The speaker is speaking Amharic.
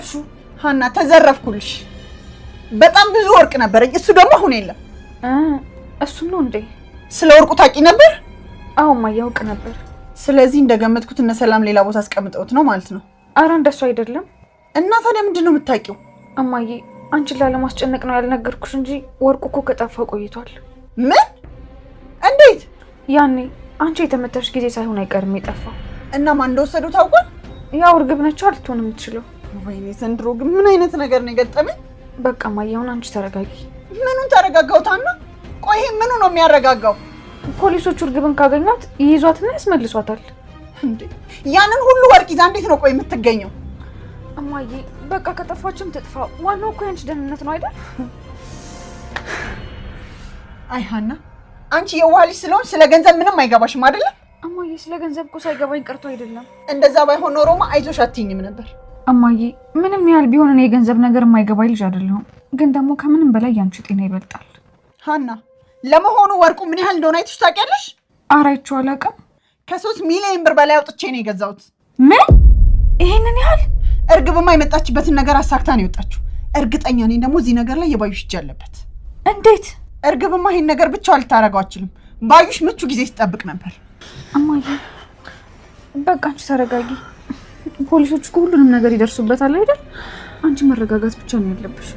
የተዘረፍሽው? ሀና ተዘረፍኩልሽ። በጣም ብዙ ወርቅ ነበረኝ፣ እሱ ደግሞ አሁን የለም። እሱም ነው እንዴ? ስለ ወርቁ ታውቂ ነበር? አዎ እማዬ አውቅ ነበር። ስለዚህ እንደገመትኩት እነ ሰላም ሌላ ቦታ አስቀምጠውት ነው ማለት ነው። አረ እንደሱ አይደለም። እና ታዲያ ምንድን ነው የምታውቂው? እማዬ አንቺን ላለማስጨነቅ ነው ያልነገርኩሽ እንጂ ወርቁ እኮ ከጠፋ ቆይቷል። ምን? እንዴት? ያኔ አንቺ የተመታሽ ጊዜ ሳይሆን አይቀርም የጠፋው። እና ማን እንደወሰደው ታውቋል? ያው እርግብ ነች ልትሆን የምትችለው። ወይኔ ዘንድሮ ግን ምን አይነት ነገር ነው የገጠመኝ? በቃ እማዬ አሁን አንቺ ተረጋጊ። ምኑን ተረጋጋሁት ሀና? ቆይ ይሄ ምኑ ነው የሚያረጋጋው? ፖሊሶቹ እርግብን ካገኟት ይይዟትና ያስመልሷታል። እንዴ ያንን ሁሉ ወርቅ ይዛ እንዴት ነው ቆይ የምትገኘው? እማዬ በቃ ከጠፋችም ትጥፋ፣ ዋናው እኮ ያንቺ ደህንነት ነው አይደል? አይ ሀና፣ አንቺ የዋህ ልጅ ስለሆንሽ ስለ ገንዘብ ምንም አይገባሽም አይደለም? እማዬ ስለ ገንዘብ እኮ ሳይገባኝ ቀርቶ አይደለም። እንደዛ ባይሆን ኖሮማ አይዞሽ አትይኝም ነበር። እማዬ ምንም ያህል ቢሆን እኔ የገንዘብ ነገር የማይገባኝ ልጅ አይደለሁም። ግን ደግሞ ከምንም በላይ ያንቺ ጤና ይበልጣል። ሀና፣ ለመሆኑ ወርቁ ምን ያህል እንደሆነ አይተሽ ታውቂያለሽ? ኧረ አይቼው አላውቅም። ከ3 ሚሊዮን ብር በላይ አውጥቼ ነው የገዛሁት። ምን? ይሄንን ያህል? እርግብማ የመጣችበትን ነገር አሳክታ ነው የወጣችው። እርግጠኛ ነኝ ደግሞ እዚህ ነገር ላይ የባዩሽ እጅ አለበት። እንዴት? እርግብማ ይሄን ነገር ብቻዋን ልታደርገው አትችልም። ባዩሽ ምቹ ጊዜ ስትጠብቅ ነበር። እማዬ በቃ አንቺ ተረጋጊ። ፖሊሶች እኮ ሁሉንም ነገር ይደርሱበታል አይደል? አንቺ መረጋጋት ብቻ ነው ያለብሽ።